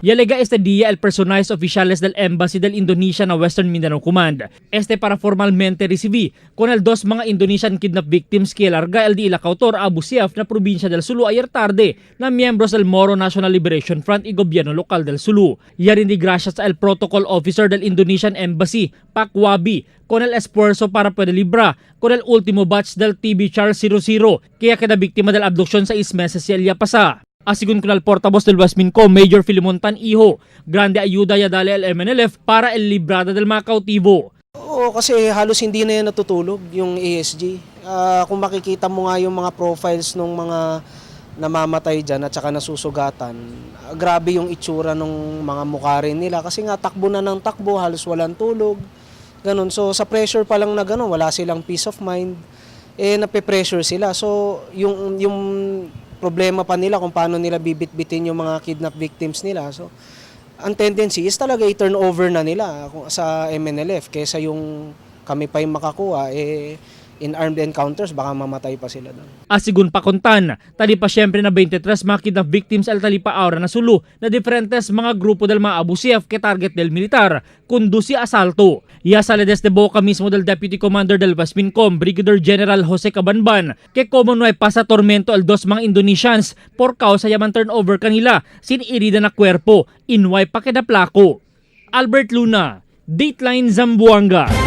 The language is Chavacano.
Yalega este día el personajes oficiales del Embassy del Indonesia na Western Mindanao Command. Este para formalmente recibir con el dos mga Indonesian kidnap victims que larga el di ilakautor Abu Sayyaf na probinsya del Sulu ayer tarde na miyembros del Moro National Liberation Front y gobyerno lokal del Sulu. Yarin di gracias al protocol officer del Indonesian Embassy, Pak Wabi, con el esfuerzo para puede libra con el último batch del TB Charles 00 kaya kada biktima del abduction sa 6 meses siya pasa. Asigun con el portavoz del Westmincom, Major Filimon Tan Iho, grande ayuda ya dale al MNLF para el librada del mga cautivo. Oo, kasi halos hindi na yan natutulog yung ASG. Kung makikita mo nga yung mga profiles ng mga namamatay dyan at saka nasusugatan, grabe yung itsura ng mga mukha rin nila. Kasi nga takbo na ng takbo, halos walang tulog. Ganun. So sa pressure pa lang na ganun, wala silang peace of mind. Eh, nape-pressure sila. So yung problema pa nila kung paano nila bibit-bitin yung mga kidnap victims nila. So ang tendency is talaga i-turn over na nila sa MNLF kaysa yung kami pa yung makakuha, eh in armed encounters baka mamatay pa sila doon. Asigun pa kontan, tali pa siyempre na 23 mga kidnap victims al talipa aura na Sulu na diferentes mga grupo del mga Abu Sayyaf ke target del militar, conduce asalto. Ya sale desde boca mismo del Deputy Commander del Westmincom, Brigadier General Jose Cabanban, ke como no ay pasa tormento al dos mga Indonesians por causa yaman turnover kanila sin irida na cuerpo, inway pa keda plako. Albert Luna, Dateline Zamboanga.